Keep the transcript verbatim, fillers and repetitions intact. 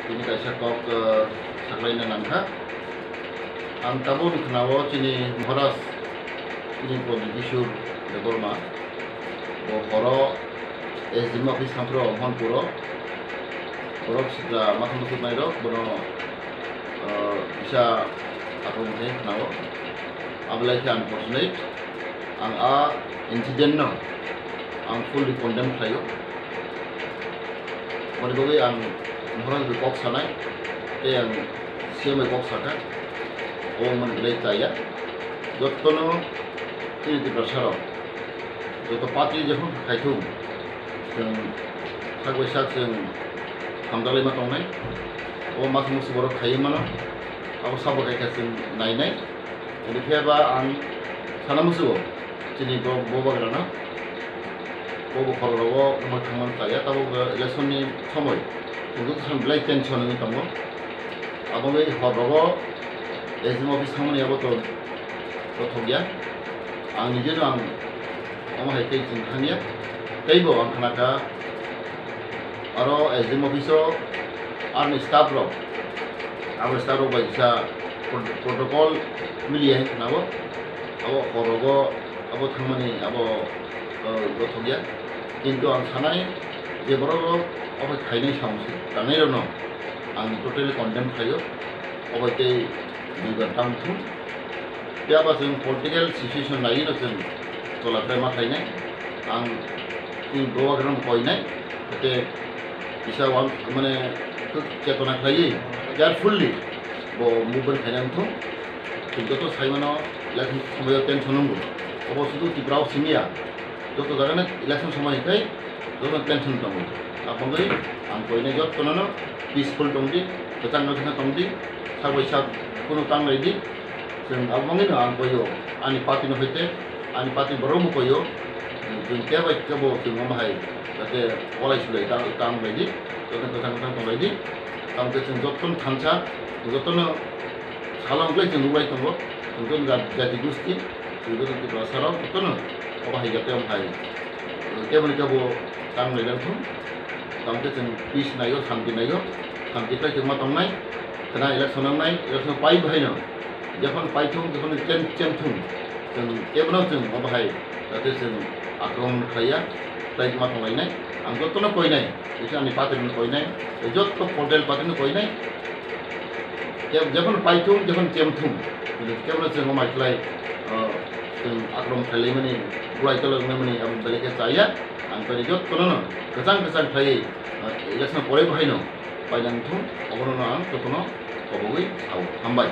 Tini kaisa kok, eh, saklaina nangkha. Ang tabuk khwnao chini Maharaj, chini Pradyot Kishore Debbarma, bo horo S D M office thampro Mohanpuro, borok sitra mathang muthuk nairok, bono, eh, kisa akhung thai khwnao. Abolai khe unfortunate. Ang a incident no ang fully condemn khlaio. Mani bagwi ang Maharaj bai kok sanai, tei ang C M bai kok sakha, o mani belai chaya. Jotono chini Tiprasa rok, joto party jephru khaithung, chwng sak bai sak chwng hamjaklaima tongnai. O mas musi borok khaiwi mano, abo sabo khaikha chwng nainai. Hwnkhe ba ang sana musugo, chini bo, bo bagrano, bo bo khorokrogo wngma thangmani chaya, tabuk election ni somoi, chwng joto san belai tension wngwi tongo. Abo wngwi horrogo S D M office thangmani abo to, to thokya. Ang nijeno ang omo hai tei chwng thangya. Teibo ang khnakha, aro S D M office o army staff rok, abo staff rok bai kisa prot-, protocol miliya hinwi khnao. Abo horogo abo thangmani abo, eh, gothokya. Kintu ang sanai je borok rok obo khainai samung se tangnai rokno ang totally condemn khlaio. Obo tei duibar tang thung. Phiya ba chwng political situation naiwi no chwng chwla khe ma khainai. Ang chini bo bagrano koinai. Hwnkhe kisa wan, mane, chwng chetona khlaiwi carefully bo movement khaina wngthung. Chwng joto sai mano election somoio tension wngo. Obo sudu Tripura o simi ya. Joto jagano election somoi hwnkhe joto tension tongo. Aboni ang koinai jotono peaceful tongdi, kwchang kwchang tongdi, sak bai sak kunu tang laidi. Chwng abo wngwi no ang koio, ani party no hoite, ani party borok bo koio, chwng kebo kebo chwng omo hai, jate walai sulai tang, tang laidi, joto kwchang kwchang tong laidi, tamo khe chwng joto no thansa, joto no salo wngkhe chwng nuklai tongo, chwng joto jat-, jati gosti, chwng joto Tiprasa rok joto no obo hai jate omo hai. Kebo ni kebo tang lai thung. Tamo khe chwng peace naio, shanti naio. Shanti khlai chwng ma tongnai. Khwna election wngnai, election pai bahai no. Jephon pai thung, jephon chem, chem thung. Chwng kebo no chwng obo hai, jate chwng akromon khlaiya, khlai ma tong lainai. Ang joto no koinai, kisa ani party no koinai, joto political party no koinai. Je-, jephon paithung, jephon chemthung, kebo no chwng omo hai khlai, ah, chwng akrom khlailaimani, bulai tolok wnglaimani, abo belai khe chaya. Ang khe jotono no kwchang kwchang khlaiwi, ah, election pore bo haino painang thung, obono no ang jotono kobogwi sao. Hambai.